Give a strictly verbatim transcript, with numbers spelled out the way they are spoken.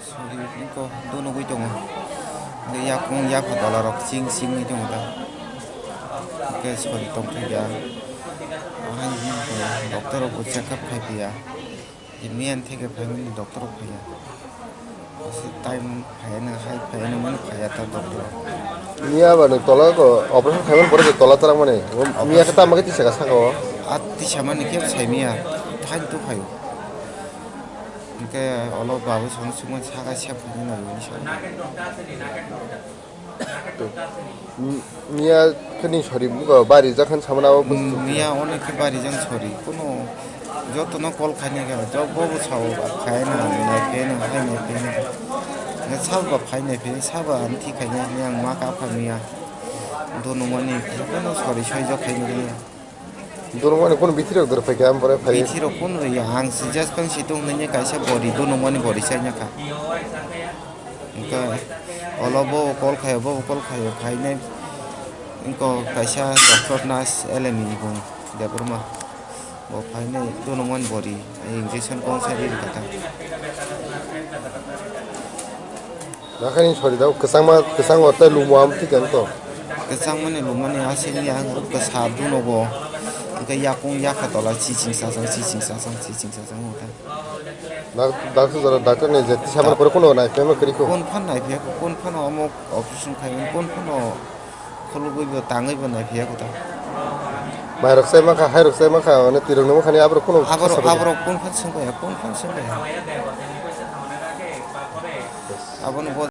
Sori wngkha do nugwi tongo. Hwnkhe yakung yapha tola rok ching ching wngwi tongo ta. Hwnkhe sori tongthokya. Ahai wngkha doctor rok bo check up khai phiya. Miyan theke phaimani doctor rok phaiya. Time phaiyano hai phaiyano mani phaiya ta doctor. Miya ba nwng tola ko operation khaimani pore je tola tarang mani. Miya khe tamo khe tisa ka saka o. A tisa mani khe sai miya. Thain tu phaio. Hwnkhe olo babu song songma saka sep khaina nai wngwi sa. Miya khani sori buka bari jakhan samana o. Miya onek khe bari jang sori kuno jotono call khaina khe job bobo sao khaina nai khaina hai nai khaina. Sabo ba phai nai phai sabo anthi khaina yang ma ka pha miya. Dono mani kuno sori soi jok khaina. Dorong mani kono bithi rok dor phaikha, am pore phai. Bithi rok kono ya, ang si just kan situng nanya kaisa body, dorong mani body sai nyakha. Engka olo bo call khayo, bo call khayo, khainai engko kaisa doctor nurse L M E bung Debbarma. Bo phainai dorong mani body, injection kong sai ri kata. Nakhani sori da, kwchangma, kwchango tei lumo am thik ang to. Kwchangmani lumani aswk ya, kwsa dunogo. Hwnkhe yakung yakha tola chiching sachang, chiching sachang, chiching sachang wngkha. Dak-, dak sujaro doctor ni je tisa mani pore kuno nai phaima kwrwi kho. Kon phan nai phiya kho, kon phano omo operation khaimani, kon phano khulugwi bo tangwi bo nai phiya kho ta. Mairok sai mankha, hairok sai mankha, mane tirok ni mankha ni aborok kuno. Aborok, aborok kon phan sengkha ya, kon phan sengkha ya. Abono bo